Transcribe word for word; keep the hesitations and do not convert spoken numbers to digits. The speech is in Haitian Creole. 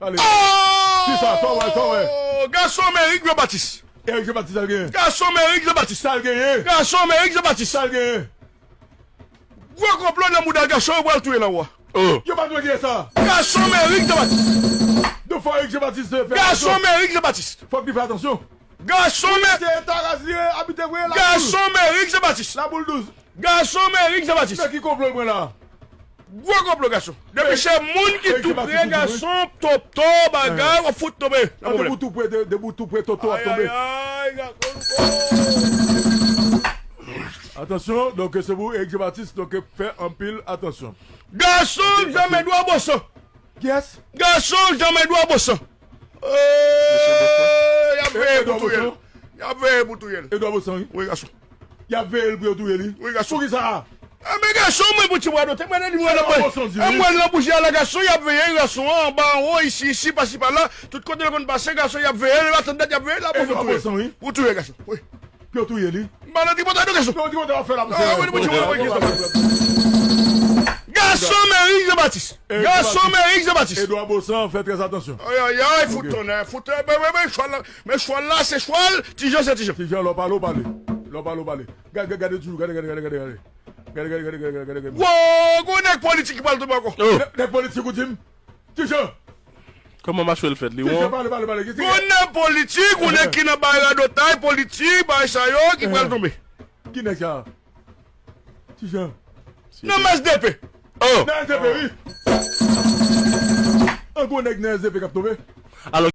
Ale. Kisa? Sa w wè, sa w wè? Gason m Eric Jean Baptiste. Eric Jean Baptiste, sa l genyen? Gason m Eric Jean Baptiste. Sa l genyen? Gason m Eric Jean Baptiste. Sa l genyen? Gwo konplo nan mouda gason yo pral touye nan wa. Yo pa dwe gen sa. Gason m Eric Jean Baptiste. Donk fò Eric Jean Baptiste fè atansyon. Gason m Eric Jean Baptiste. Fòk li fè atansyon. Gason m Se Taraz li ye, abite vre la. Gason m Eric Jean Baptiste. Laboul douz. Gason m Eric Jean Baptiste. Men ki konplo l pran la? Gwo konplo gason. Depi se moun ki tou pre gason, toto, bagay, w ap fout tonbe. Nan pwoblèm. Depi w tou pre, depi w tou pre toto w ap tonbe. Ayayay, gason. Atansyon, donk se pou Eric Jean Baptiste, donk fè anpil atansyon. Gason m Jean Edouard Bosan. Kiyès? Gason m Jean Edouard Bosan. Y ap veye pou touye l. Y ap veye pou touye l. Edouard Bosan, wi. Wi, gason. Y ap veye l pou yo touye li. Wi, gason. Poukisa? Enben gason, mwen pou ti bwa dote, mwen nan li mwen nan mwen. Mwen nan bouji a la gason, y ap veye gason an anba anwo, isi, isi, pasi pala. Tout kote l konn pase, gason, y ap veye l, atann dat, y ap veye l, la pou touye. Pou touye gason. Wi. Pou yo touye li. M pa nan tripotay non gason. Non, tripotay w ap fè la, monchè. Ah, wi, monchè, wi, wi, wi. Gason m Eric Jean Baptiste. Gason m Eric Jean Baptiste. Edouard Bosan, fè trè atansyon. Ayayay, fout tonnè, fout tonnè. Men, men, men, chwal la, men chwal la, se chwal, Ti Jan, se Ti Jan. Ti Jan, lè w pale, w pale. Lè w pale, w pale. Gade, gade, gade toujou, gade, gade, gade, gade, gade. Gade, gade, gade, gade, gade, gade, gade. Wo, gwo nèg politik ki pral tonbe ankò. Nèg, nèg politik ou di m? Ti Jan. Kòman machwè l fèt, li won? Ti Jan, pale, pale, pale. Gwo nèg politik, ou nèg ki nan bay radotay, politik, bay sa yo, ki pral tonbe. Ki nèg sa? Ti Jan. Nan M S D P. Oh. Nan S D P, wi. An gwo nèg nan S D P k ap tonbe. Alò,